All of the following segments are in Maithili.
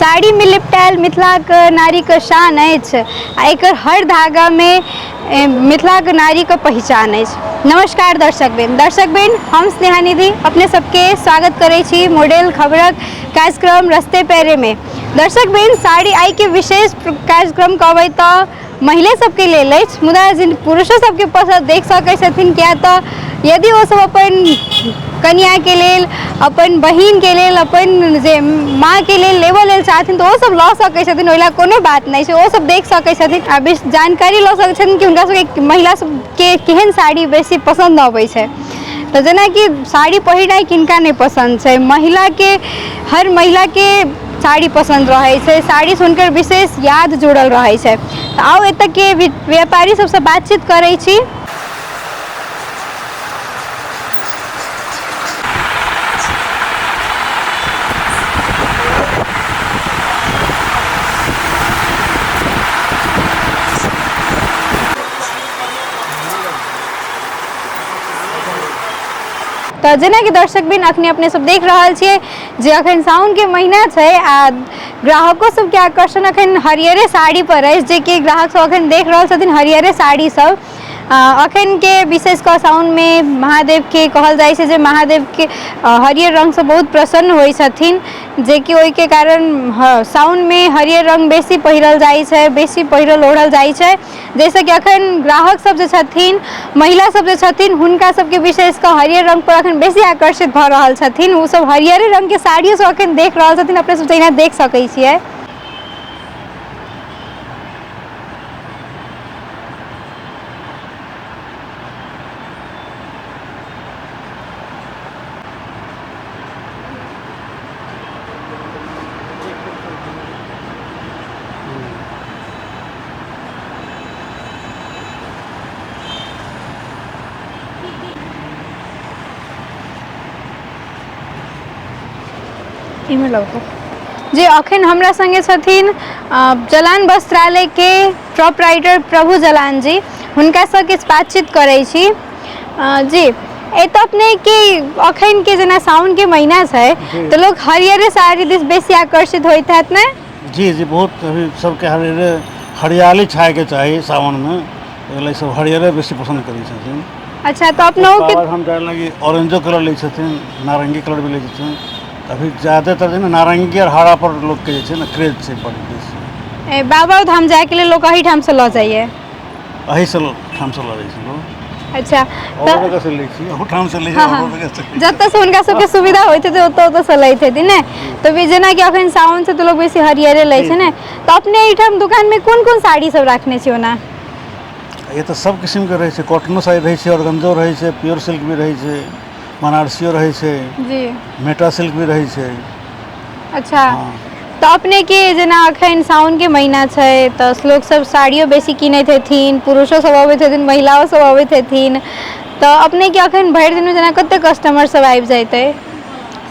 साड़ीमे लिपटायल मिथिलाक नारीके शान अछि आ एकर हर धागामे मिथिलाक नारीके पहिचान अछि। नमस्कार दर्शकवृन्द, दर्शकवृन्द हम स्नेहा निधि अपने सबके स्वागत करै छी मॉडल खबरक कार्यक्रम रस्ते पैरेमे। दर्शकवृन्द, साड़ी आइके विशेष कार्यक्रम कहबै तऽ महिले सबके लेल अछि, मुदा जिन पुरुषो सबके पसंद देख सकै छथिन, किया तऽ यदि ओ सब अपन कनियाके लेल, अपन बहिनके लेल, अपन जे माँके लेल लेबऽ लेल चाहथिन तऽ ओ सब लऽ सकै छथिन, ओहि लए कोनो बात नहि छै। ओ सब देख सकै छथिन आ बेस जानकारी लऽ सकै छथिन कि हुनका सबके महिला सबके केहन साड़ी बेसी पसन्द अबै छै। तऽ जेनाकि साड़ी पहिरनाइ किनका नहि पसन्द छै, महिलाके हर महिलाके साड़ी पसन्द रहै छै, साड़ीसँ हुनकर विशेष याद जुड़ल रहै छै। तऽ आउ एतऽके व्यापारी सबसँ बातचीत करै छी। तऽ जेनाकि दर्शकबिन अखने अपने सब देख रहल छियै जे अखन साउनके महीना छै आ ग्राहको सबके आकर्षण अखन हरियरे साड़ी पर अछि, जेकि ग्राहक सब अखन देख रहल छथिन हरियरे साड़ी सब। अखनके विशेष कऽ साउनमे महादेवके कहल जाइ छै जे महादेवके हरियर रङ्गसँ बहुत प्रसन्न होइ छथिन, जेकि ओहिके कारण साउनमे हरियर रङ्ग बेसी पहिरल जाइ छै, बेसी पहिरल ओढ़ल जाइ छै, जाहिसँ कि अखन ग्राहक सब जे छथिन, महिला सब जे छथिन, हुनका सबके विशेष कऽ हरियर रङ्ग पर अखन बेसी आकर्षित भऽ रहल छथिन। ओ सब हरियरे रङ्गके साड़ियो सब अखन देख रहल छथिन, अपने सब तहिना देख सकै छियै। इम्हर लगो जे अखन हमरा संगे छथिन जलान वस्त्रालयके प्रोपराइटर प्रभु जलान जी, हुनकासँ किछु बातचीत करै छी। जी, एतऽ अपनेके अखनके जेना साउनके महीना छै तऽ लोक हरियरे साड़ी दिस बेसी आकर्षित होइत हैत ने? जी जी, बहुत अभी सबके हरियरे हरियाली छायके चाही सावनमे, एहि लेल सब हरियरे बेसी पसन्द करै छथिन। अच्छा, तऽ अपनहुके हम जाय लागी ऑरेंजो कलर लै छथिन, नारंगी कलर भी लै छथिन। अभी ज्यादातर जे ने नारंगी आओर हरा पर लोकके जे छै ने क्रेज छै बड़ बेसी। ए, बाबा धाम जायके लेल लोक एहिठामसँ लऽ जाइए? एहिसँ ठामसँ लऽ जाइ छै लोक। अच्छा, तऽ औरो जगहसँ लै छी, अहूठामसँ लै छी, औरो जगहसँ लै छी। जतऽसँ हुनका सबके सुविधा होइत हेतै ओतऽ ओतऽसँ लैत हेथिन ने। तऽ भी जेनाकि अखन सावन छै तऽ लोक बेसी हरियरे लै छै ने, तऽ अपने एहिठाम दोकानमे कोन कोन साड़ी सब राखने छी ओना? ये तऽ सब किसिमके रहै छै, कॉटनो साड़ी रहै छै, ऑर्गेन्जो रहै छै, प्योर सिल्क भी रहै छै, बनारसियो रहै छै जी, मेटा सिल्क भी रहै छै। अच्छा, तऽ अपनेके जेना अखन साउनके महीना छै तऽ लोकसब साड़ियो बेसी कीनैत हेथिन, पुरुषो सब अबैत हेथिन, महिलाओ सब अबैत हेथिन, तऽ अपनेके अखन भरि दिनमे जेना कते कस्टमर सब आबि जैतै?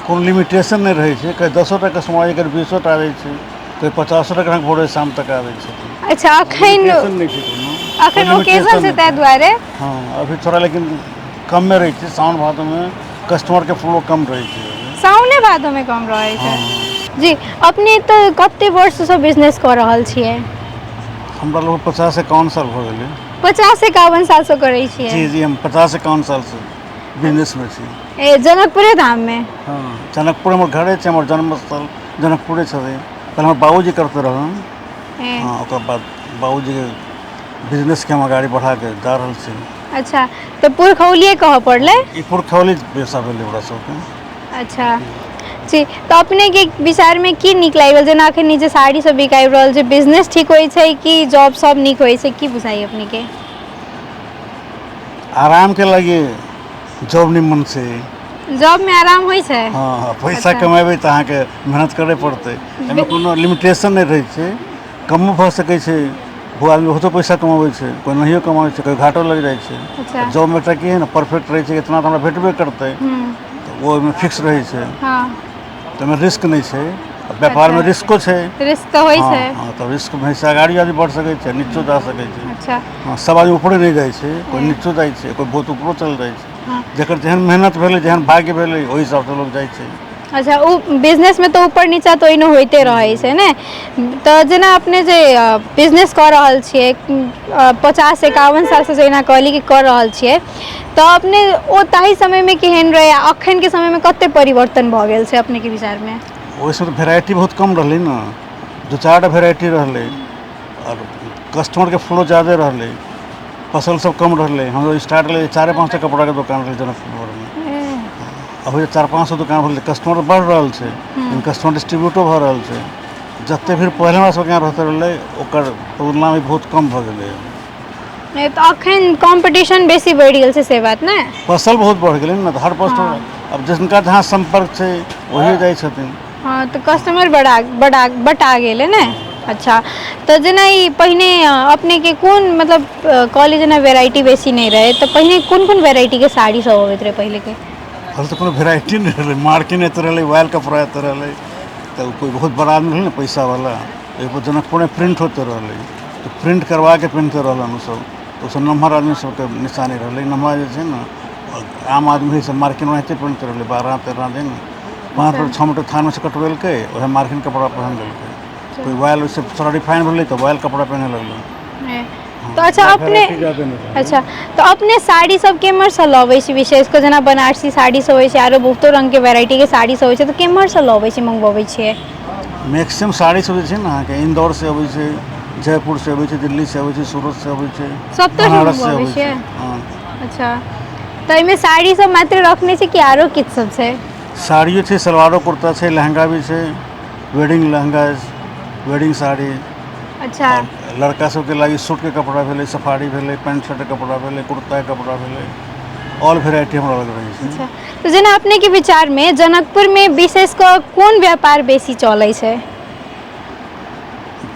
कोनो लिमिटेशन नहि रहै छै, कभी 10टा कस्टमर आबै छै, कभी 20टा आबै छै, कभी 50टा ग्राहक भोरे शाम तक आबै छथिन। अच्छा, अखन लिमिटेशन नहि छै कोनो, अखन ओकेजन छै ताहि दुआरे। हँ, अभी थोड़ा लेकिन कमे रहै छै, साउन भादोमे कस्टमरके फ्लो कम रहै छै। साउने भादोमे कम रहै छै। जी, अपने तऽ कते वर्षसँ बिजनेस कऽ रहल छियै? हमरा लगभग 50-51 साल भऽ गेलै। 50-51 सालसँ करै छियै? जी जी, हम 50-51 सालसँ बिजनेसमे छी। ए, जनकपुरे धाममे? हँ, जनकपुर हमर घरे छै, हमर जन्मस्थल जनकपुरे छलै। पहिले हमर बाबूजी करते रहन। हँ, ओकर बाद बाबूजीके बिजनेसके हम अगाड़ी बढ़ाके जा रहल छी। अच्छा, तऽ पुरखौलिए कहऽ पड़लै? ई पुरखौली पेशा भेलै हमरा सबके। अच्छा जी, तऽ अपनेके विचारमे की नीक लागि रहल, जेना अखन जे साड़ी सब बिकाबि रहल छै, बिजनेस ठीक होइ छै कि जॉब सब नीक होइ छै, की बुझाइए अपनेके? आरामके लागि जॉब निमन छै। जॉबमे आराम होइ छै? हँ, पैसा कमेबै तऽ अहाँके मेहनत करय पड़तै, एहिमे कोनो लिमिटेशन नहि रहै छै, कमो भऽ सकै छै। बहुत आदमी बहुतो पैसा कमाबै छै, कोइ नहियो कमाबै छै, कोइ घाटो लागि जाइ छै। जॉबमे एकटा की हइ ने परफेक्ट रहै छै, इतना तऽ हमरा भेटबे करतै, तऽ ओ ओहिमे फिक्स रहै छै, तऽ ओहिमे रिस्क नहि छै। व्यापारमे रिस्को छै। रिस्क तऽ होइ छै। हँ, तऽ रिस्क भैंस अगाड़ी आदमी बढ़ि सकै छै, नीचो जा सकै छै। हँ, सब आदमी ऊपरे नहि जाइ छै, कोइ नीचो जाइ छै, कोइ बहुत ऊपरो चलि जाइ छै। जकर जेहन मेहनत भेलै, जेहन भाग्य भेलै, ओहि हिसाबसँ लोक जाइ छै। अच्छा, ओ बिजनेसमे तऽ ऊपर नीचा तऽ ओहिना होइते रहै छै ने। तऽ जेना अपने जे बिजनेस कऽ रहल छियै, 50-51 सालसँ, जेना कहली कि कऽ रहल छियै, तऽ अपने ओ ताहि समयमे केहन रहै आ अखनके समयमे कते परिवर्तन भऽ गेल छै अपनेके विचारमे? ओहि समय भेराइटी बहुत कम रहलै ने, दू चारि टा भेराइटी रहलै आओर कस्टमरके फ्लो ज्यादे रहलै, फसल सब कम रहलै। हमरो स्टार्ट रहलै 4-5 टा कपड़ाके दोकान रहलै जनकपुरमे, अभी 400-500 दोकान भेलै। कस्टमर बढ़ि रहल छै लेकिन कस्टमर डिस्ट्रीब्यूटो भऽ रहल छै। जते भीड़ पहिले हमरा सबके यहाँ रहते रहलै, ओकर तुलनामे बहुत कम भऽ गेलै। नहि तऽ अखन कॉम्पिटिशन बेसी बढ़ि गेल छै, से बात ने। फसल बहुत बढ़ि गेलै ने, तऽ हर कस्टमर आब जिनका जहाँ सम्पर्क छै वही जाइ छथिन। हँ, तऽ कस्टमर बड़ा बड़ा बटा गेलै ने। अच्छा, तऽ जेना ई पहिने अपनेके कोन मतलब कहली जेना वेराइटी बेसी नहि रहै, तऽ पहिने कोन कोन वेराइटीके साड़ी सब अबैत रहै पहिलेके? पहिले तऽ कोनो भेराइटी नहि रहलै, मार्किन एते रहलै, वायल कपड़ा एते रहलै। तऽ कोइ बहुत बड़ा आदमी रहलै ने, पैसावला, ओहिपर जनकपुरमे प्रिंट होते रहलै, तऽ प्रिंट करवाके पहिनते रहलन ओसभ। तऽ ओसभ नमहर आदमी सबके निशानी रहलै। नमहर जे छै ने, आम आदमी सब मार्किन ओनाहिते पहिनते रहलै। 12-13 दिन 5 मीटर 6 मीटर थानमे से कटबेलकै, वएह मार्किन कपड़ा पहिन लेलकै। कोइ वायल ओहिसँ थोड़ा रिफाइन भेलै तऽ वायल कपड़ा पहिने लगलै। तऽ अच्छा अपने ज्यादे नहि रहलै। अच्छा, तऽ अपने साड़ी सब केम्हरसँ लबै छी? विशेष कऽ जेना बनारसी साड़ी सब होइ छै, आरो बहुतो रङ्गके वेराइटीके साड़ी सब होइ छै, तऽ केम्हरसँ लबै छी, मङ्गबबै छियै? मैक्सिमम साड़ी सब जे छै ने अहाँके इन्दौरसँ अबै छै, जयपुरसँ अबै छै, दिल्लीसँ अबै छै, सूरतसँ अबै छै, सब तरहसँ बनारससँ मङ्गबबै अबै छै। छियै? हँ। अच्छा, तऽ एहिमे साड़ी सब मात्र रखने छै कि आरो किछु सब छै? साड़ियो छै, सलवारो कुर्ता छै, लहंगा भी छै, वेडिंग लहंगा, वेडिंग साड़ी। लड़का सबके लागि सूटके कपड़ा भेलै, सफारी भेलै, पैंट शर्टके कपड़ा भेलै, कुर्ताके कपड़ा भेलै, ऑल भेराइटी हमरा लग रहै छै। अच्छा, तऽ जेना अपनेके विचारमे जनकपुरमे विशेष कऽ कोन व्यापार बेसी चलै छै?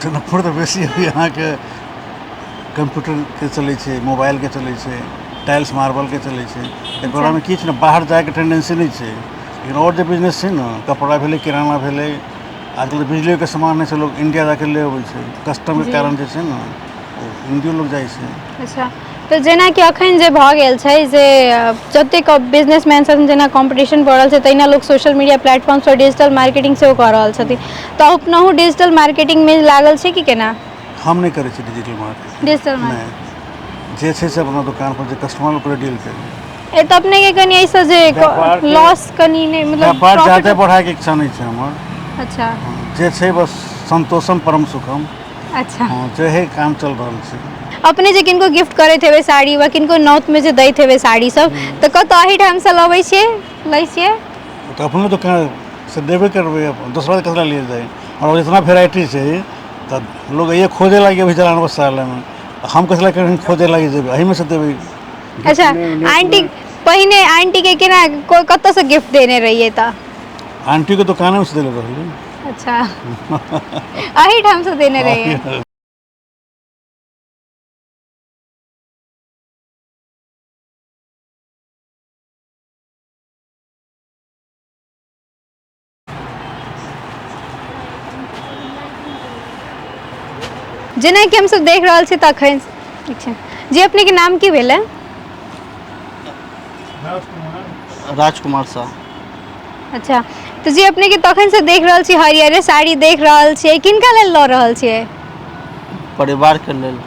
जनकपुर तऽ बेसी अभी अहाँके कम्प्यूटरके चलै छै, मोबाइलके चलै छै, टाइल्स मार्बलके चलै छै। एकरामे की छै ने, बाहर जाइके टेंडेंसी नहि छै। लेकिन आओर जे बिजनेस छै ने, कपड़ा भेलै, किराना भेलै, आजकल तऽ बिजलियोके सामान नहि छै, लोक इंडिया जाके ले अबै छै कस्टमके कारण जे छै ने, ओ इंडियो लोक जाइ छै। अच्छा, तऽ जेनाकि अखन जे भऽ गेल छै जे जतेक बिजनेसमैन छथिन, जेना कॉम्पिटिशन बढ़ल छै, तहिना लोक सोशल मीडिया प्लेटफॉर्मसँ डिजिटल मार्केटिंग सेहो कऽ रहल छथिन, तऽ अपनहु डिजिटल मार्केटिंगमे लागल छै कि केना? हम नहि करै छी डिजिटल मार्केटिंग। Digital. नहि, जे छै से अपना दोकान पर जे कस्टमर ओकरे डील केलहुँ। ए तऽ अपनेके कनि एहिसँ जे लॉस कनि नहि मतलब व्यापार profit- जादे बढ़ायके इच्छा नहि छै हमर। जे छै बस संतोषम परम सुखम। हँ, जे है काम चल रहल छै। अपने जे किनको गिफ्ट करैत हेबै साड़ी वा किनको नौतमे जे दैत हेबै साड़ी सब, तऽ कतऽ एहिठामसँ लबै छियै, लै छियै? ओ तऽ अपनो दोकान से देबे करबै, अपन दोसरा के ककरा लिए जाइ? और इतना भेराइटी छै तऽ लोग ये खोजे लागी अभी जलान वस्त्रालयमे, हम कथी लए खोजे लागी जेबै? एहिमे से देबै। अच्छा, आंटी पहिने आंटीके केना कतऽसँ गिफ्ट देने रहियै तऽ? आंटीके दोकानेमे से देले रहली। अच्छा, एहिठामसँ देने रहियै। जेनाकि हमसब देख रहल छी तखन, अच्छा जी, अपनेके नाम की भेलै? राजकुमार शाह। अच्छा, तऽ जी अपनेके तखनसँ देख रहल छी, हरियरे साड़ी देख रहल छियै, किनका लेल लऽ रहल छियै? परिवारके लेल।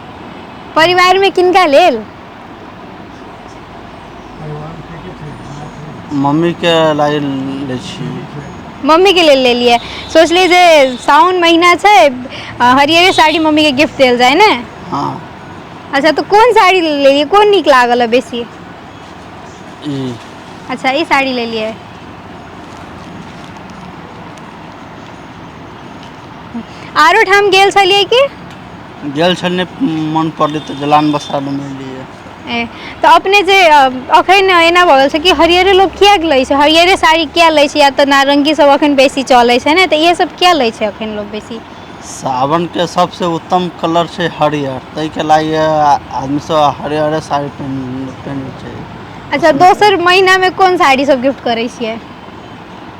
परिवारमे किनका लेल? मम्मीके लागि लै छी। मम्मीके लेल लेलियै। सोचलियै जे साउन महीना छै, हरियरे साड़ी मम्मीके गिफ्ट देल जाय ने। हँ। अच्छा, तऽ कोन साड़ी लेलियै? कोन नीक लागल है बेसी? ई। अच्छा, ई साड़ी लेलियै। आरो ठाम गेल छलियै की? गेल छलियै, मन पड़लै तऽ जलान बसामे लिए। तऽ अपने जे अखन एना भऽ गेल छै कि हरियरे लोक किएक लै छै, हरियरे साड़ी किया लै छै, या तऽ नारङ्गी सब अखन बेसी चलै छै ने, तऽ इएह सब किया लै छै अखन लोक बेसी? सावनके सबसँ उत्तम कलर छै हरियर, ताहिके लागि आदमी सब हरियरे साड़ी पहिनै छै। अच्छा, दोसर महीनामे कोन साड़ी सब गिफ्ट करै छियै?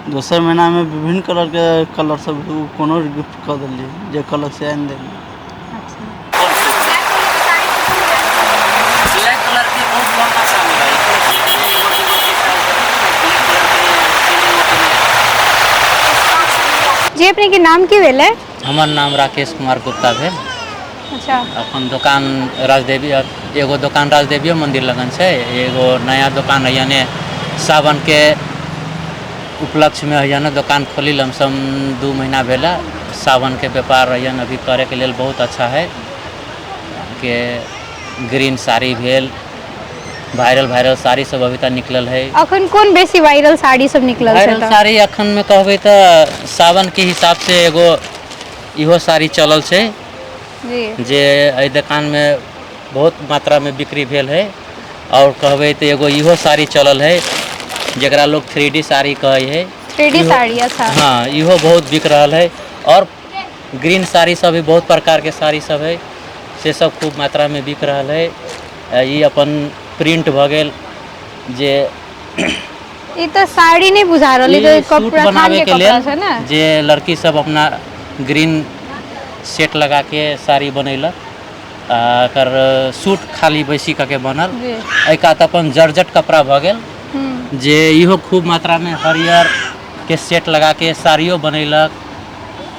दोसर महीनामे विभिन्न कलरके कलर सब कोनो गिफ्ट कऽ देलियै, जे कहलक से आनि देलियै। अच्छा। ब्लैक कलर के बहुत लंबा काम है भाई। ब्लैक कलर के। जी, अपनेके नाम की भेलै? हमर नाम राकेश कुमार गुप्ता भेल। अच्छा। अपन दोकान राजदेवी, एगो दोकान राजदेवियो मंदिर लगन छै, एगो नया दोकान है, यानी सावनके उपलक्ष्यमे है ने दोकान खोली लमसम 2 महीना भेला। सावनके व्यापार है अभी करैके लेल बहुत अच्छा है के ग्रीन साड़ी भेल, वायरल वायरल साड़ी सब अभी तक निकलल है। अखन कोन बेसी वायरल साड़ी सब निकलल छै? वायरल साड़ी अखन में कहबै तऽ सावनके हिसाबसँ एगो इहो साड़ी चलल छै जे एहि दोकानमे बहुत मात्रामे बिक्री भेल है। आओर कहबै तऽ एगो इहो साड़ी चलल है जकरा लोग 3D sari कहै है। 3D sari, अच्छा। हाँ, इहो बहुत बिक रहल है। और ग्रीन साड़ी सब भी, बहुत प्रकारके साड़ी सब है, से सब खूब मात्रामे बिक रहल है। ई अपन प्रिंट भऽ गेल जे ई तऽ साड़ी नहि बुझा रहल, ई तऽ ई सूट कपड़ा थान बनाबे के के कपड़ा लेल छै ने, जे लड़की सब अपना ग्रीन सेट लगा के साड़ी बनेलक आ एकर सूट खाली बैसी कऽ के बनल। एहि कात अपन जर्जट कपड़ा भऽ गेल जे इहो खूब मात्रामे हरियर के सेट लगा के साड़ियो बनेलक,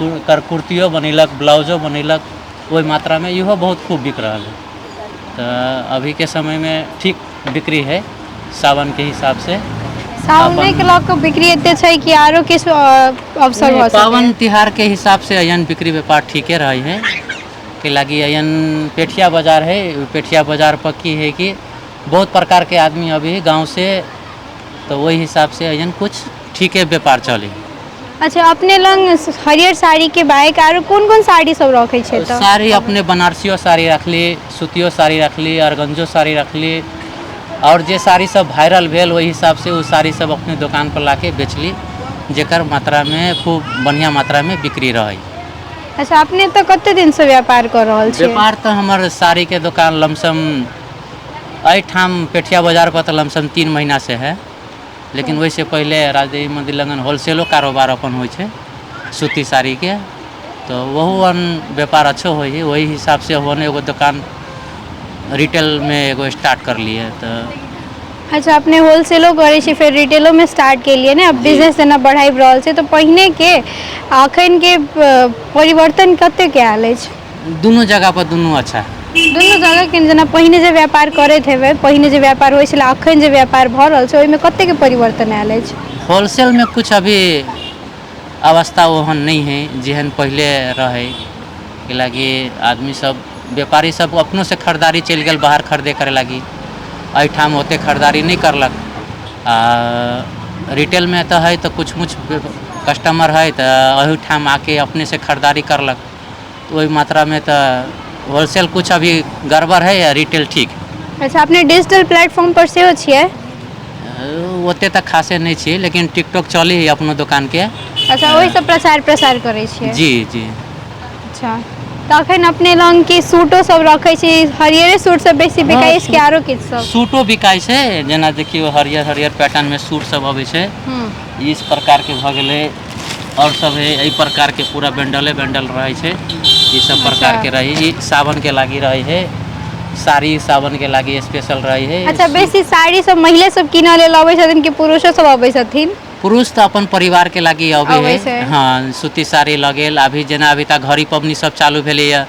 एकर कुर्तियो बनेलक, ब्लाउजो बनेलक, ओहि मात्रामे इहो बहुत खूब बिक रहल है। तऽ अभीके समयमे ठीक बिक्री है सावनके हिसाबसँ। सावने के लऽ कऽ बिक्री एते छै कि आरो किछु अवसर भऽ पावन सकैए? तिहारके हिसाबसँ एहन बिक्री व्यापार ठीके रहै है के लागी एहन पेठिया बाजार है। ओहि पेठिया बाजार पर की है कि बहुत प्रकारके आदमी अभी गाँवसँ, तऽ ओहि हिसाबसँ एहन कुछ ठीके व्यापार चलै। अच्छा, अपने लग हरियर साड़ी के बाइक आरो कोन कोन साड़ी सब रखै छै? तऽ साड़ी अपने बनारसियो साड़ी रखली, सूतियो साड़ी रखली, अरगंजो साड़ी रखली, आओर जे साड़ी सब वायरल भेल ओहि हिसाबसँ ओ साड़ी सब अपने दोकान पर लाके बेचली, जेकर मात्रामे खूब बढ़िआँ मात्रामे बिक्री रहै। अच्छा, अपने तऽ कते दिनसँ व्यापार कऽ रहल छियै? व्यापार तऽ हमर साड़ीके दोकान लमसम एहिठाम पेठिया बाजार पर तऽ लमसम 3 महीनासँ है, लेकिन ओहिसँ पहिले राजदेवी मंदिर लगन होलसेलो कारोबार अपन होइ छै सूती साड़ीके, तऽ ओहू अन व्यापार अच्छो होइ है। ओहि हिसाबसँ हम एगो दोकान रिटेलमे एगो स्टार्ट करलियै तऽ। अच्छा, अपने होलसेलो करै छी, फेर रिटेलोमे स्टार्ट केलियै ने, अब बिजनेस जेना बढ़ाबि रहल छै, तऽ पहिनेके आ अखनके परिवर्तन कतेक आयल अछि? दुनू जगह पर दुनू अच्छा है। दुनू जगहके जेना पहिने जे व्यापार करैत हेबै, पहिने जे व्यापार होइ छलै, अखन जे व्यापार भऽ रहल छै, ओहिमे कतेक परिवर्तन आयल अछि? होलसेलमे कुछ अभी अवस्था ओहन नहि है जेहन पहिले रहै, कैलाकि आदमी सब व्यापारी सब अपनो से खरीदारी चलि गेल बाहर खरीदे करे लागी, एहिठाम ओते खरीदारी नहि करलक। आ रिटेलमे तऽ है तऽ कुछ मुछ कस्टमर है तऽ एहिठाम आके अपने से खरीदारी करलक, तऽ ओहि मात्रामे तऽ होलसेल कुछ अभी गड़बड़ है आ रिटेल ठीक। अच्छा, अपने डिजिटल प्लेटफॉर्म पर सेहो छियै? ओते तऽ खासे नहि छियै, लेकिन टिकटॉक चली है अपनो दोकानके। अच्छा, ओहिसँ प्रचार प्रसार करै छियै? जी जी। अच्छा, तऽ अखन अपने लग की सूटो सब रखै छी? हरियरे सूट सब बेसी बिकाइ छै कि आरो किछु सब? सूटो बिकाइ छै, जेना देखियौ हरियर हरियर पैटर्नमे सूट सब अबै छै, इस प्रकारके भऽ गेलै, आओर सब है एहि प्रकारके, पूरा बंडले बंडल रहै छै, ई सब प्रकारके रहै। ई सावनके लागी रहै है साड़ी, सावनके लागी स्पेशल रहै है। अच्छा, बेसी साड़ी सब महिले सब कीनऽ लेल अबै छथिन कि पुरुषो सब अबै छथिन? पुरुष तऽ अपन परिवारके लागी अबै अबै है। छै। हँ, सूती साड़ी लऽ गेल। अभी जेना अभी तक घड़ी पबनी सब चालू भेलैए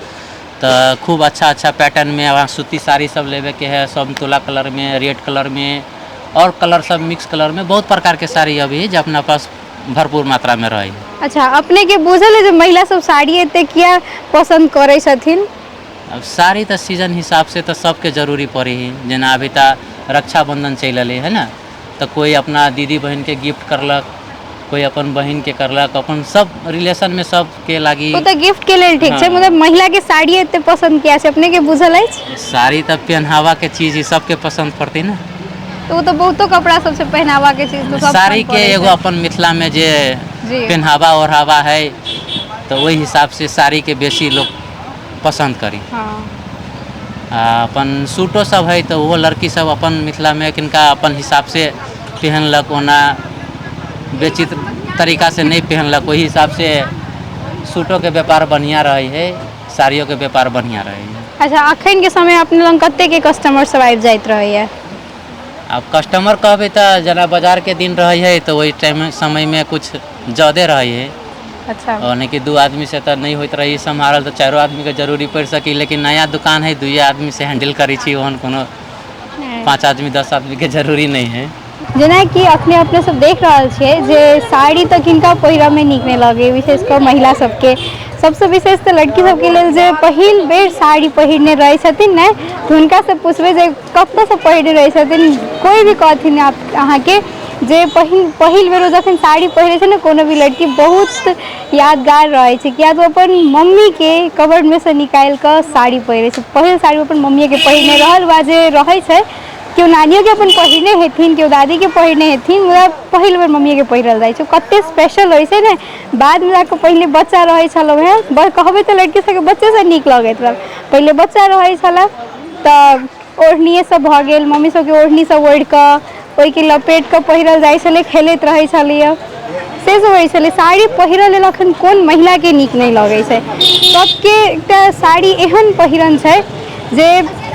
तऽ खूब अच्छा अच्छा पैटर्नमे अहाँ सूती साड़ी सब लेबेके है, समतोला कलरमे, रेड कलरमे, आओर कलर सब मिक्स कलरमे बहुत प्रकारके साड़ी अभी जे अपना पास भरपूर मात्रामे रहै है। अच्छा, अपने के बुझल है जे महिला सब साड़ी एते किया पसन्द करै छथिन? अब साड़ी तऽ सीजन हिसाबसँ तऽ सबके जरूरी पड़ै है, जेना अभी तऽ रक्षाबंधन चलि रहलै है ने, तऽ कोइ अपना दीदी बहिनके गिफ्ट करलक, कोइ अपन बहिनके करलक, अपन सब रिलेशनमे सबके लागी। ओ तऽ गिफ्ट के लेल ठीक छै, मतलब महिला के साड़ी एते पसन्द किया छै, अपने के बुझल अछि? साड़ी तऽ पहनावाके चीज ई सबके पसन्द पड़तै ने। तऽ ओ तऽ बहुतो कपड़ा सब छै पहनावा के चीज, तऽ सब साड़ी पसन्द के पड़ै एगो छै। अपन मिथिलामे जे पहनावा ओढ़ावा है तऽ ओहि हिसाबसँ साड़ीके बेसी लोक पसन्द करी। आ अपन सूटो सब है तऽ ओहो लड़की सब अपन मिथिलामे किनका अपन हिसाबसँ पहनलक, ओना बेचित तरीकासँ नहि पहनलक, ओहि हिसाबसँ सूटोके व्यापार बढ़िआँ रहै है, साड़ियोके व्यापार बढ़िआँ रहै है। अच्छा, अखन के समय अपने लग कते के कस्टमर सब आबि जाइत रहैया? आब कस्टमर कहबै तऽ जेना बाजारके दिन रहै है तऽ ओहि टाइम समयमे कुछ ज्यादे रहै है। अच्छा। ओने कि 2 आदमी से तऽ नहि होइत रही सम्हारल, तऽ 4 आदमीके जरूरी पड़ि सकी, लेकिन नया दुकान है, 2 आदमी से हैंडल करै छी, ओहन कोनो 5 आदमी 10 आदमीके जरूरी नहि है। जेनाकि अखने अपने सब देख रहल छियै जे साड़ी तऽ किनका पहिरऽमे नीक नहि लगै, विशेष कऽ महिला सबके, सबसँ विशेष तऽ लड़की सबके लेल जे पहिल बेर साड़ी पहिरने रहै छथिन ने, तऽ हुनकासँ पुछबै जे कतऽसँ पहिरने रहै छथिन, कोइ भी कहथिन आप अहाँके जे पहिल बेर ओ जखन साड़ी पहिरै छै ने कोनो भी लड़की, बहुत यादगार रहै छै, किया तऽ ओ अपन मम्मीके कबर्डमे सँ निकालि कऽ साड़ी पहिरै छै। पहिल साड़ी ओ अपन मम्मीएके पहिरने रहल, वा जे रहै छै केओ नानियोके अपन पहिरने हेथिन, केओ दादीके पहिरने हेथिन, मुदा पहिल बेर मम्मीएके पहिरल जाइ छै। कते स्पेशल होइ छै ने। बादमे जाकऽ पहिले बच्चा रहै छलहुँ हेँ, कहबै तऽ लड़की सबके बच्चेसँ नीक लगैत रहल। पहिले बच्चा रहै छलए तऽ ओढ़निए सब भऽ गेल, मम्मी सबके ओढ़नी सब ओढ़िकऽ ओहिके लपेट कऽ पहिरल जाइ छलै, खेलैत रहै छलैए, से सब होइ छलै। साड़ी पहिरऽ लेल अखन कोन महिलाके नीक नहि लगै छै? सबके एकटा साड़ी एहन पहिरन छै जे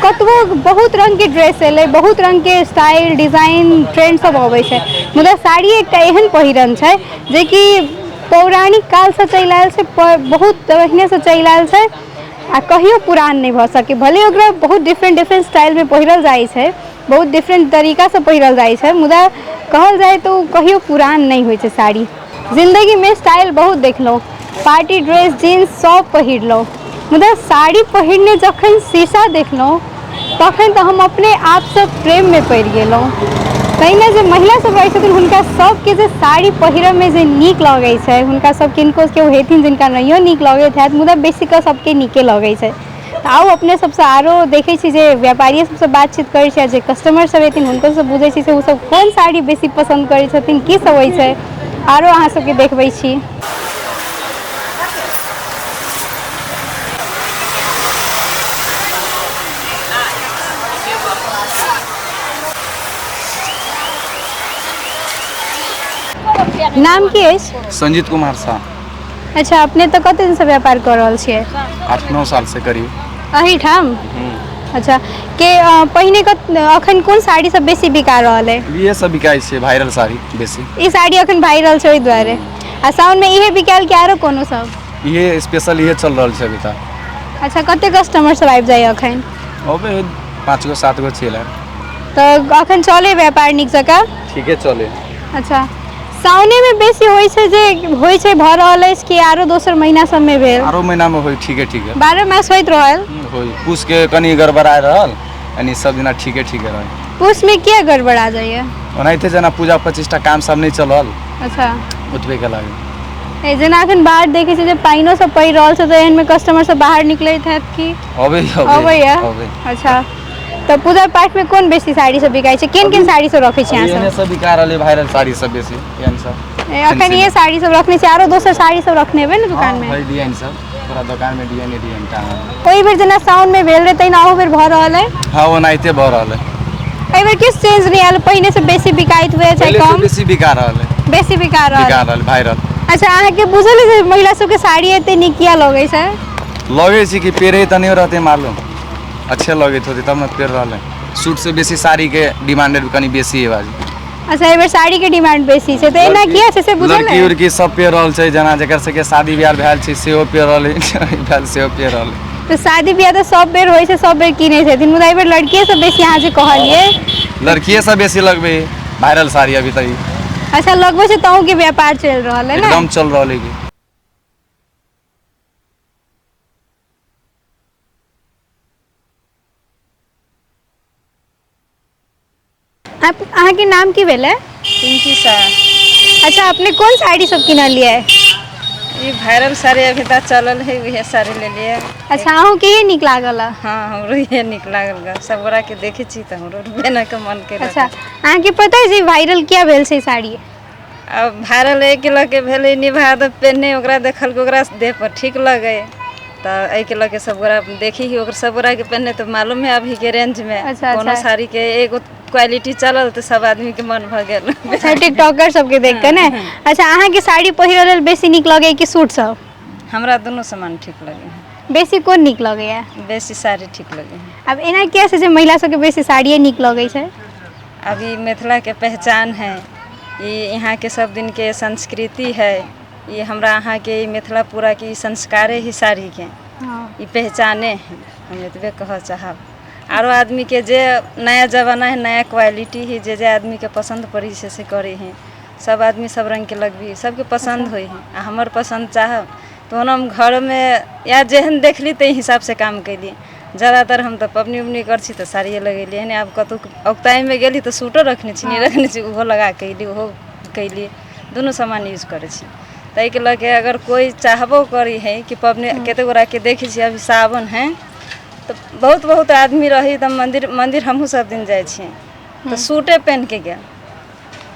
कतबो बहुत रङ्गके ड्रेस एलै, बहुत रङ्गके स्टाइल डिजाइन ट्रेंड सब अबै छै, मुदा साड़ी एकटा एहन पहिरन छै जेकि पौराणिक कालसँ चलि आयल छै, बहुत पहिनेसँ चलि आयल छै आ कहियो पुरान नहि भऽ सकै। भले ओकरा बहुत डिफरेंट डिफरेंट स्टाइलमे पहिरल जाइ छै, बहुत डिफरेंट तरीकासँ पहिरल जाइ छै, मुदा कहल जाय तऽ ओ कहियो पुरान नहि होइ छै साड़ी। जिन्दगीमे स्टाइल बहुत देखलहुँ, पार्टी ड्रेस जीन्स सब पहिरलहुँ, मुदा साड़ी पहिरने जखन शीशा देखलहुँ तखन तऽ हम अपने आपसँ प्रेममे पड़ि गेलहुँ। तहिना जे महिला सब रहै छथिन हुनका सबके जे साड़ी पहिरऽमे जे नीक लगै छै, हुनका सब किनको केओ हेथिन जिनका नहियो नीक लगैत हैत, मुदा बेसी कऽ सबके नीके लगै छै। तऽ आउ अपने सबसँ आरो देखै छी जे व्यापारी सबसँ बातचीत करै छी, आ जे कस्टमर सब हेथिन हुनको सब बुझै छी से ओ सब कोन साड़ी बेसी पसन्द करै छथिन, की सब होइ छै, आरो अहाँ सबके देखबै छी। नाम की अछि? संजीत कुमार शाह। अच्छा, अपने तऽ कते दिनसँ व्यापार कऽ रहल छियै? 8-9 साल से करीब। एहिठाम? अच्छा, के पहिने अखन कोन साड़ी सब बेसी बिका रहल है? इहे सब बिकाइ छै, वायरल साड़ी बेसी। ई साड़ी अखन वायरल छै ओहि दुआरे। आ साउन में इहे बिकायल कि आरो कोनो सब? इहे स्पेशल इहे चल रहल छै अभी तक। अच्छा, कते कस्टमर सब आबि जाइए अखन? अबे 5 गो 7 गो चलि आयल। तऽ अखन चले व्यापार नीक जकाँ? ठीके चले। अच्छा, सावने में बेसी होइ छै जे होइ छै भऽ रहल अछि कि आरो दोसर महीना सबमे भेल? आरो महीना में होइ ठीके ठीके। 12 मास होइत रहल? होइ, पूस के कनि गड़बड़ा रहल, यानी सब दिना ठीके ठीके रहल। पूस में किया गड़बड़ा जाइए? ओनाहिते जेना पूजा 25टा काम सब नहि चलल। अच्छा, ओतबे के लागल। ए जेना अखन बाहर देखै छी जे पानिओ सब पड़ि रहल छै, तऽ एहनमे कस्टमर सब बाहर निकलैत हैत कि? अबै अबैया? अबै। अच्छा, तऽ पूजा पाठ में कोन बेसी साड़ी सब बिकाइ छै? केहन केहन साड़ी सब रखै छी अहाँ एहने सब? सब बिका रहल है, वायरल साड़ी सब बेसी एहन सब। अखन इहे साड़ी सब रखने छी, आरो दोसर साड़ी सब रखने हेबै ने दुकान में? है डिजाइन सब, पूरा दुकान में डिजाइन डिजाइन टांगल। ओहि बेर जेना साउन में भेल रहै तहिना अहू बेर भऽ रहल है? हाँ, ओनाहिते भऽ रहल है। एहि बेर किछु चेंज नहि आयल? पहिने से बेसी बिकाइत हुए चाहे पहिले से कम? बेसी बिका रहल है। बेसी बिका रहल। बिका रहल, वायरल। अच्छा, अहाँके बुझल है जे महिला सबके साड़ी एते नीक किया लगै छै? लगै छै कि पेरे तऽ नहि रहतै मालूम, अच्छे लगैत होतै तब ने पेर रहल है। सूट से बेसी साड़ी के डिमांड कनि बेसी है बाजी। अच्छा, एहि बेर साड़ी के डिमांड बेसी छै, तऽ एना किया छै से बुझल लड़की है? उड़की सब पेर रहल छै, जेना जकर सबके शादी ब्याह भेल छै सेहो पेर रहल है, भेल सेहो पेर रहल है। तऽ शादी ब्याह तऽ सब बेर होइ छै, सब बेर किनै छथिन, मुदा एहि बेर लड़किए सब बेसी अहाँ जे कहलियै। लड़किए सब बेसी लगबै वायरल साड़ी अभी तक। अच्छा, लगबै छै तहूँ के व्यापार चलि रहल है ने? एकदम चल रहल है। आप अहाँके नाम की भेलै? पिंकी शाह। अच्छा, अपने कोन साड़ी सब किनलियै? ई वायरल साड़ी अभी तक चलल है, उहे साड़ी लेलियै। अच्छा, अहूँके इहे नीक लागल? हाँ, हमरो इहे नीक लागल ग, सब गोरा के देखै छी तऽ हमरो पेनह के मन केलक। अच्छा, अहाँके पता है जे वायरल किया भेल छै साड़ी? अब वायरल एहिके लऽ के भेलै, निभा तऽ पेनहे ओकरा देखलकै, ओकरा देह पर ठीक लगै, तऽ एहिके लऽ के सब गोरा देखी ही ओकर सब गोरा के पेनहे तऽ मालूम है अभी के रेंज में। अच्छा, कोनो अच्छा। साड़ी के एगो क्वालिटी चलल तऽ सब आदमी के मन भऽ गेल। अच्छा, टिकटॉकर सबके देख के ने। अच्छा, अहाँके साड़ी पहिरऽ लेल बेसी नीक लगैया कि सूट सब? हमरा दुनू सामान ठीक लगै है। बेसी कोन नीक लगैया? बेसी साड़ी ठीक लगै है। आब एना किया छै जे महिला सबके बेसी साड़िए नीक लगै छै? अभी मिथिला के पहचान है ई, यहाँ के सब दिन के संस्कृति है, ई हमरा अहाँके ई मिथिला पूराके ई संस्कारे हइ साड़ीके। हँ। ई पहचाने है। हम एतबे कहऽ चाहब। आरो आदमीके जे नया जमाना है, नया क्वालिटी है, जे जे आदमीके पसन्द पड़ै छै से करै है। सब आदमी सब रङ्गके लगबी सबके पसन्द होइ है। आ हमर पसन्द चाहब तहन हम घरमे या जेहन देखली ताहि हिसाबसँ काम कयली। ज्यादातर हम तऽ पबनी उबनी करै छी तऽ साड़िए लगेली। एहने आब कतहु औगताइमे गेली तऽ सूटो रखने छी, नहि रखने छी, ओहो लगा कऽ अयली, ओहो कयली, दुनू सामान यूज करै छी। ताहिके लऽ के अगर कोइ चाहबो करै है कि पबनी, कतेक गोटाके देखै छियै अभी सावन है तऽ बहुत बहुत आदमी रहै तऽ मन्दिर मन्दिर हमहूँ सब दिन जाइ छी तऽ सूटे पहिनके गेल।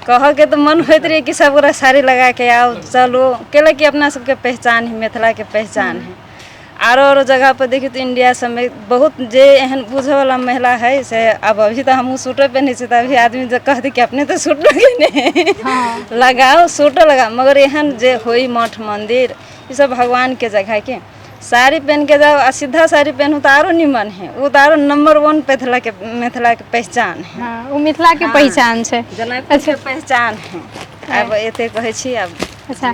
कहऽके तऽ मन होइत रहै कि सब गोटा साड़ी लगाके आउ चलू, कैला कि अपना सबके पहचान है, मिथिलाके पहचान है। आरो आरो जगह पर देखियौ तऽ इंडिया सबमे बहुत जे एहन बुझऽवला महिला है से आब अभी तऽ हमहूँ सूटो पहिनै छी तऽ अभी आदमी जे कहतै कि अपने तऽ सूट लगेने लगाउ, सूटो लगाउ, मगर एहन जे होइ मठ मन्दिर ई सब भगवानके जगहके साड़ी पहिन के जाउ आ सीधा साड़ी पहिनू तऽ आरो निमन है। ओ तऽ आरो नंबर वन मिथिलाके मिथिलाके पहचान है। हँ, ओ मिथिलाके पहिचान छै। जनकपुरके पहचान है। आब एते कहै छी आब। अच्छा,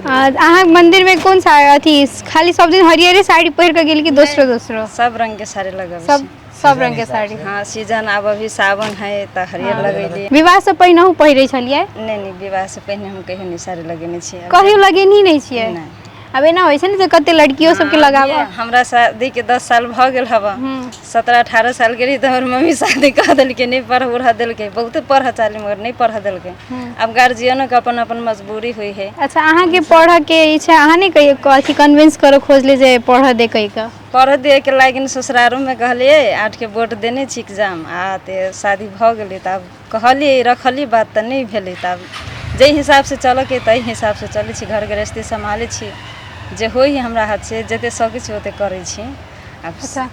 अहाँ मन्दिरमे कोन सा अथी खाली सब दिन हरियरे साड़ी पहिर कऽ गेली कि दोसरो दोसरो? सब रंगके साड़ी लगबै सब छी। सब रंगके साड़ी। हँ, सीजन आब अभी सावन है तऽ हरियर लगेली। विवाहसँ पहिनहु पहिरै छलियै? नहि नहि, विवाहसँ पहिने हम कहियो नहि साड़ी लगेने छी। कहियो लगेनही नहि छियै? नहि। आब एना होइ छै ने जे कते लड़कियो सबके लगाबऽ। हमरा शादीके 10 साल भऽ गेल हबऽ। 17-18 सालके रही तऽ हमर मम्मी शादी कऽ देलकै, नहि पढ़ उढ़ऽ देलकै। बहुते पढ़ऽ चाहली मगर नहि पढ़ऽ देलकै। आब गार्जियनोके अपन अपन मजबूरी होइ है। अच्छा, अहाँके पढ़ऽके इच्छा अहाँ नहि कहियो अथी कन्विंस करऽ खोजली जे पढ़ऽ दे कहि कऽ? पढ़ऽ दियैके लागिन ससुरारोमे कहलियै, 8के बोर्ड देने छी एग्जाम आ ते शादी भऽ गेलै तऽ आब कहलियै रखलियै बात तऽ नहि भेलै। तऽ आब जाहि हिसाबसँ चलऽके ताहि हिसाबसँ चलै छी, घर गृहस्थी सम्हालै छी, जे होइ हइ हमरा हाथसँ जतेक सकै छी ओतेक करै छी। आब अच्छा,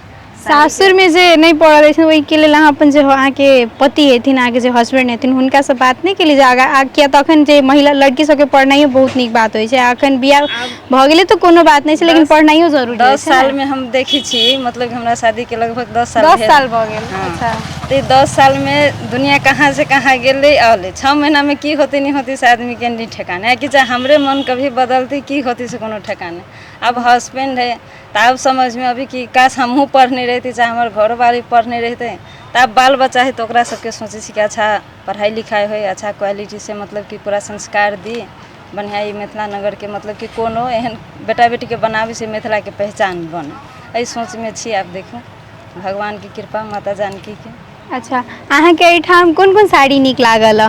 सासुरमे जे नहि पढ़ऽ दै छथिन ओहिके लेल अहाँ अपन जे अहाँके पति हेथिन, अहाँके जे हस्बैंड हेथिन, हुनकासँ बात नहि केली जे आगाँ? किया तऽ अखन जे महिला लड़की सबके पढ़नाइयो बहुत नीक बात होइ छै। अखन बियाह भऽ गेलै तऽ कोनो बात नहि छै, लेकिन पढ़नाइयो जरूरी 10 सालमे हम देखै छी, मतलब हमरा शादीके लगभग 10 साल 10 साल भऽ गेल। अच्छा, तऽ 10 सालमे दुनिया कहाँ से कहाँ गेलै अलै। 6 महीनामे की होतै नहि होतै से आदमीके नहि ठेकान है कि चाहे हमरे मन कभी बदलतै की होतै से कोनो ठेकान नहि। आब हस्बैंड है तऽ आब समझमे अभी कि काश हमहूँ पढ़ने रहिती, चाहे हमर घरोवाली पढ़ने रहितै। तऽ आब बाल बच्चा है तऽ ओकरा सबके सोचै छी कि अच्छा पढ़ाइ लिखाइ होइ, अच्छा क्वालिटीसँ मतलब कि पूरा संस्कार दी बढ़िआँ। ई मिथिला नगरके मतलब कि कोनो एहन बेटा बेटीके बनाबी से मिथिलाके पहचान बने, एहि सोचमे छी। आब देखू भगवानके कृपा, माता जानकीके। अच्छा, अहाँके एहिठाम कोन कोन साड़ी नीक लागल?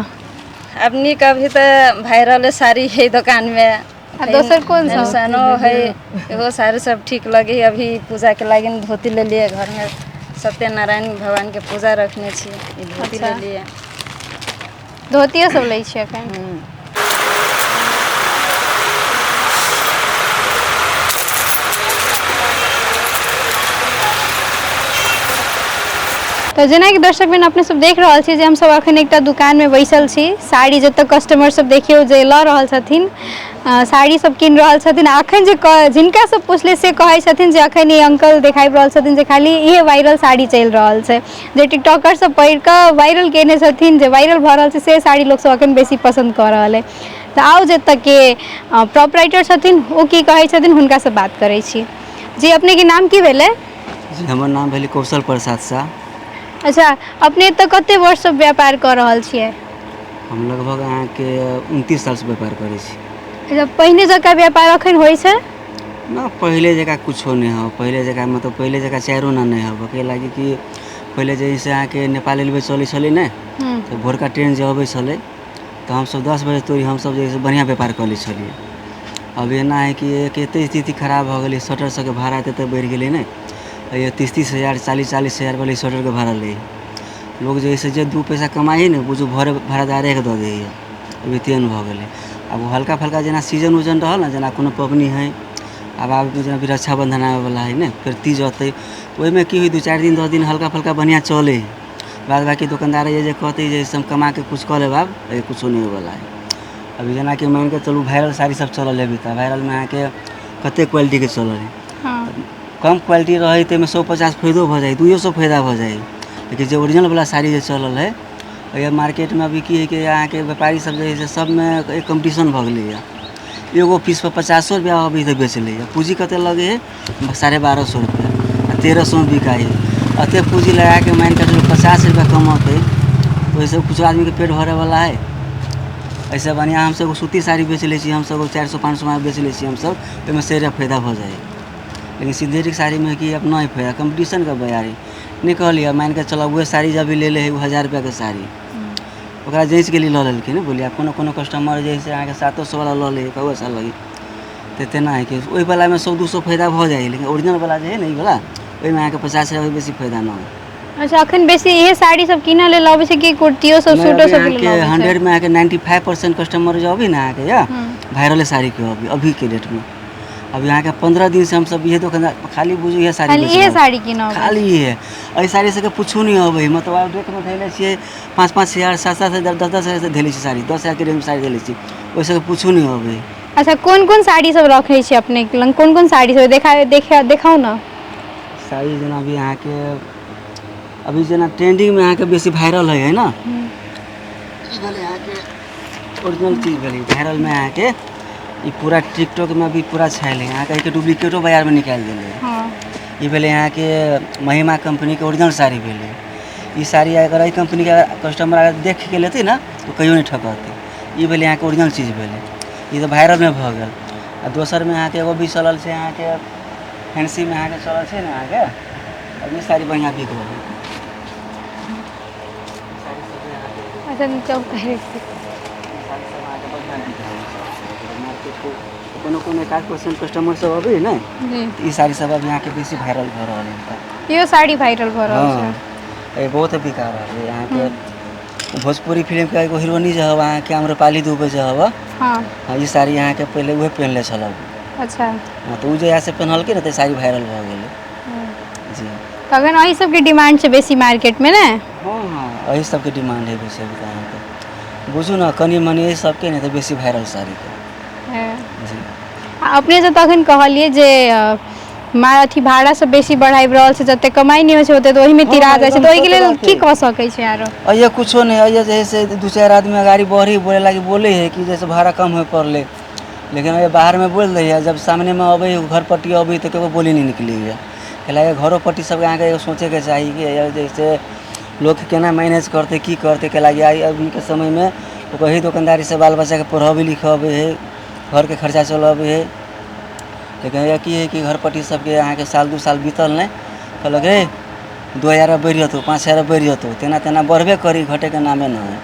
आब नीक अभी तऽ वायरल साड़ी है दोकानमे। आ दोसर कोन सब? फैशनो है, एगो साड़ी सब ठीक लगे है। अभी पूजाके लागिन धोती लेलियै, घरमे सत्यनारायण भगवानके पूजा रखने छी, ई धोती लेलियै। धोतियो सब लै छियै एखन? तऽ जेनाकि दर्शक बहिन अपने सब देख रहल छी जे हमसब अखन एकटा दुकानमे बैसल छी। साड़ी जतऽ कस्टमर सब देखियौ जे लऽ रहल छथिन, साड़ी सब कीन रहल छथिन। अखन जे जिनका सब पुछली से कहै छथिन जे अखन ई अंकल देखाबि रहल छथिन जे खाली इहे वायरल साड़ी चलि रहल छै, जे टिकटॉकर सब पहिर कऽ वायरल केने छथिन, जे वायरल भऽ रहल छै से साड़ी लोकसब अखन बेसी पसन्द कऽ रहल अइ। तऽ आउ जतऽके प्रोपराइटर छथिन ओ की कहै छथिन हुनकासँ बात करै छी। जी, अपनेके नाम की भेलै? जी, हमर नाम भेलै कौशल प्रसाद शाह। अच्छा, अपने एतऽ कते वर्षसँ व्यापार कऽ रहल छियै? हम लगभग अहाँके 29 सालसँ व्यापार करै छी। अच्छा, पहिने जकाँ व्यापार अखन होइ छै? ना, पहिले जकाँ कुछो नहि हौ। पहिले जकाँ मतलब पहिले जकाँ चारिओ आना नहि हौ। कैला कि पहिले जैसे अहाँके नेपाल रेलवे चलै छलै ने, तऽ भोरका ट्रेन जे अबै छलै तऽ हमसब 10 बजे तोरी हमसब जे है से बढ़िआँ व्यापार कऽ लै छलियै। अब एना हइ कि एक एते स्थिति खराब भऽ गेलै, शटर सबके भाड़ा एते एते बढ़ि गेलै ने, 30-30 हजार 40-40 हजार वाले शटरके भाड़ा लै हइ लोग। जे है से जे 2 पैसा कमाइ हइ ने, बुझू भरे भाड़ादारेके दऽ दै हइ। अभी तेहन भऽ गेलै। आब ओ हल्का फल्का जेना सीजन उजन रहल ने, जेना कोनो पबनी हइ, आब आब जेना अभी रक्षाबन्धन आबैवला हइ ने, फेर तीज अतै, ओहिमे की हइ 2-4 दिन 10 दिन हल्का फल्का बढ़िआँ चलै हइ। बाद बाँकी दोकानदार जे कहतै जे हम कमाके किछु कऽ लेब, आब किछो नहि होइवला हइ। अभी जेनाकि मानिके चलू वायरल साड़ी सब चलल है अभी, तऽ वायरलमे अहाँके कते क्वालिटीके चलल हइ। कम क्वालिटी रहै ताहिमे 150 फायदो भऽ जाइ, 200 फायदा भऽ जाइ, लेकिन जे ओरिजिनलवला साड़ी जे चलल हइ अइ मार्केटमे, अभी की हइ कि अहाँके व्यापारी सब जे हइ से सबमे एक कम्पटिशन भऽ गेलैए। एगो पीस पर 50 रुपया अबै तऽ बेच लैए। पूँजी कते लगै है? 1250 रुपया आ 1300 मे बिकाइ है। एते पूँजी लगाके मानिके चलू 50 रुपया कमौतै, ओहिसँ कुछो आदमीके पेट भरैवला है? एहिसँ बढ़िआँ हमसब एगो सूती साड़ी बेच लै छी, हमसब एगो 400 500 मे बेच लै छी हमसब, ओहिमे 100 रुपया फायदा भऽ जाइ है। लेकिन सिन्थेटिक साड़ीमे की अपना है फायदा, कम्पटिशनके बाजार है। नहि कहलियै, मानिके चलब उहे साड़ी जब भी ले लै है ओ 1000 रुपयाके साड़ी, ओकरा जाँचिके लिए लऽ लेलखिन बुझलियै। कोनो कोनो कस्टमर जे है से अहाँके 700 वला लऽ लै है, कहू अच्छा लगी तऽ तेना है कि ओहि वलामे 100 200 फायदा भऽ जाइ है, लेकिन ओरिजिनल वला जे है ने ई वला, ओहिमे अहाँके 50 रुपया बेसी फायदा नहि है। अच्छा, अखन बेसी इहे साड़ी सब कीनऽ लेल अबै छै कि कुर्तियो सब, सूटो सब लेल अबै छै? 100 मे अहाँके 95% कस्टमर जे अबै ने अहाँके, या वायरले साड़ीके अबै अभीके डेटमे। अभी अहाँके 15 दिन से हमसब इहे दोकान खाली बुझू इहे साड़ी खाली बेच इहे रहल। साड़ी कीनऽ अबै? खाली इहे, एहि साड़ी सबके पूछू नहि अबै, मतलब आब डेटमे धैले छियै 5 5 हजार, 7 7 हजार, 10 10 हजार से धैले छियै साड़ी, 10 हजारके रेंजमे साड़ी धैले छियै, ओहि सबके पूछू नहि अबै। अच्छा, कोन कोन साड़ी सब रखै छी अपने लग? कोन कोन साड़ी सब देखा देखा देखाउ ने। साड़ी जेना अभी अहाँके अभी जेना ट्रेंडिंगमे अहाँके बेसी वायरल है ने, ई भेलै अहाँके ओरिजिनल चीज भेलै। वायरलमे अहाँके ई पूरा टिकटॉकमे अभी पूरा छायल है, अहाँके एहिके डुप्लीकेटो बाजारमे निकालि देलै। ई भेलै अहाँके महिमा कम्पनीके ओरिजिनल साड़ी भेलै। ई साड़ी अगर एहि कम्पनीके कस्टमर अगर देखिके लेतै ने तऽ कहियो नहि ठकतै। ई भेलै अहाँके ओरिजिनल चीज भेलै, ई तऽ वायरलमे भऽ गेल। आ दोसरमे अहाँके एगो भी चलल छै अहाँके फैंसीमे अहाँके चलल छै ने अहाँके, अभी साड़ी बढ़िआँ बिक रहल है। अच्छा, नीचा उतारि। साड़ी सब अहाँके बढ़िआँ बिक रहल छै मार्केटके। कोनो कोनो 1% कस्टमर सब अबै है ने, ई साड़ी सब अभी अहाँके बेसी वायरल भऽ रहल है। इहो साड़ी वायरल भऽ रहल छै? हँ, ई बहुत बिका रहल है अहाँके। भोजपुरी फिल्मके एगो हीरोइनी जे हव अहाँके आम्रपाली दुबे जे हव, हाँ, ई साड़ी अहाँके पहिले उहे पहिनले छल। अच्छा। हाँ, तऽ ओ जहियासँ पहिनलकै ने तऽ साड़ी वायरल भऽ गेलै जी। तखन एहि सबके डिमांड छै बेसी मार्केटमे ने? हँ हँ, एहि सबके डिमांड है बेसी अभी तऽ अहाँके। बुझू ने कनि मनि एहि सबके नहि तऽ बेसी वायरल साड़ीके जी। आ अपने से तखन कहलियै जे अथी भाड़ा सब बेसी बढ़ाबि रहल छै, जते कमाइ नहि होइ छै ओते तऽ ओहिमे तिरा जाइ छै, तऽ ओहिके लेल की कऽ सकै छै आरो? अइए कुछो नहि, अइए जे है से 2-4 आदमी गाड़ी बढ़ी बोले लागी बोले है कि जैसे भाड़ा कम होय पड़लै, लेकिन अइए बाहरमे बोलि दै है, जब सामनेमे अबै है, घर पट्टी अबै तऽ केकरो बोली नहि निकलै है। कैला घरो पट्टी सबके अहाँके एगो सोचैके चाही कि जैसे लोक केना मैनेज करतै, की करतै। कैला आइ अभीके समयमे वही दोकानदारीसँ बाल बच्चाके पढ़बै लिखबै है, घरके खर्चा चलबै है। लेकिन यह की है कि घर पट्टी सबके अहाँके साल 2 साल बीतल नहि, कहलक रे 2000 बढ़ि जेतौ, 5000 बढ़ि जेतौ, तेना तेना बढ़बे करी, घटेके नामे नहि है।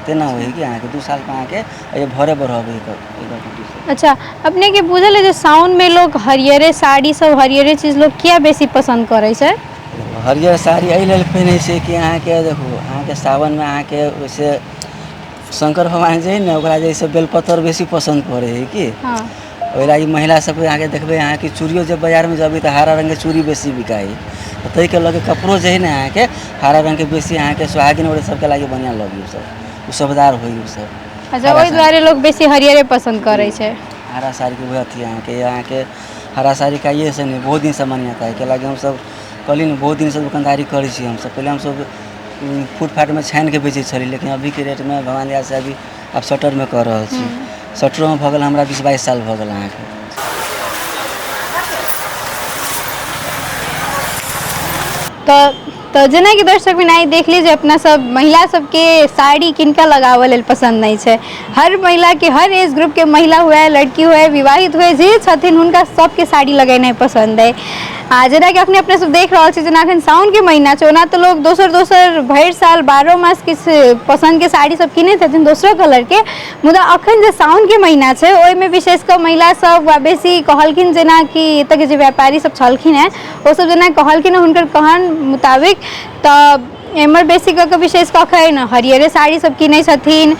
तेना होइ है कि अहाँके 2 साल पर अहाँके भरे बढ़बै घर पट्टी सब। अच्छा, अपने के बुझल है जे साउनमे लोग हरियरे साड़ी सब, हरियरे चीज लोग किया बेसी पसन्द करै छै? हरियर साड़ी एहि लेल पहिनै छै कि अहाँके देखू अहाँके सावनमे अहाँके वैसे शङ्कर भगवान जे है ने ओकरा जे है बेलपत्तर बेसी पसन्द पड़ै है कि ओहि लागि महिला सबके अहाँके देखबै अहाँके चूड़ियो जब बाजारमे जेबै तऽ हरा रङ्गके चूड़ी बेसी बिकाइ है, ताहिके लऽ के कपड़ो जे है ने अहाँके हरा रङ्गके बेसी अहाँके सोहागिन औरत सबके लागि बढ़िआँ लगै ओसब, ओ सबदार होइ ओसब। अच्छा, ओहि दुआरे लोग बेसी हरियरे पसन्द करै छै। हरा साड़ीके वएह अथी अहाँके अहाँके हरा साड़ी का से नहि बहुत दिनसँ मान्यता है। कैलाकि हमसब कहली ने बहुत दिनसँ दोकानदारी करै छी हमसब। पहिले हमसब फुटपाथमे छानिके बेचै छली, लेकिन अभीके रेटमे भगवान दयासँ अभी आब शटरमे कऽ रहल छी। शटरोमे भऽ गेल हमरा 20-22 साल भऽ गेल अहाँके। तऽ जेनाकि दर्शक बिन आइ देखली जे अपना सब महिला सबके साड़ी किनका लगाबऽ लेल पसन्द नहि छै। हर महिलाके, हर एज ग्रुपके महिला हुए, लड़की हुए, विवाहित हुए, जे छथिन हुनका सबके साड़ी लगेनाइ पसन्द अइ। आ जेनाकि अखने अपने सब देख रहल छी, जेना अखन साउनके महीना छै, ओना तऽ लोक दोसर दोसर भरि साल 12 मास किछु पसन्दके साड़ी सब किनैत हेथिन दोसरो कलरके, मुदा अखन जे साउनके महीना छै ओहिमे विशेष कऽ महिला सब वा बेसी कहलखिन, जेनाकि एतऽके जे व्यापारी सब छलखिन हेँ ओसब जेना कहलखिन हुनकर कहन मुताबिक तऽ एम्हर बेसी कऽ कऽ विशेष कऽ अखन हरियरे साड़ी सब किनै छथिन,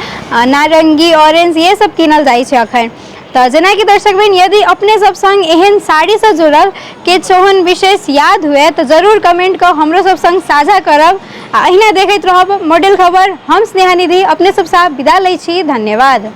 नारङ्गी, ऑरेंज इएह सब कीनल जाइ छै अखन। तऽ जेनाकि दर्शक बहिन, यदि अपने सब सङ्ग एहन साड़ीसँ जुड़ल किछु ओहन विशेष याद हुए तऽ जरूर कमेंट कऽ हमरो सब सङ्ग साझा करब आ अहिना देखैत रहब मॉडल खबर। हम स्नेहा निधि अपने सब साथ विदा लै छी। धन्यवाद।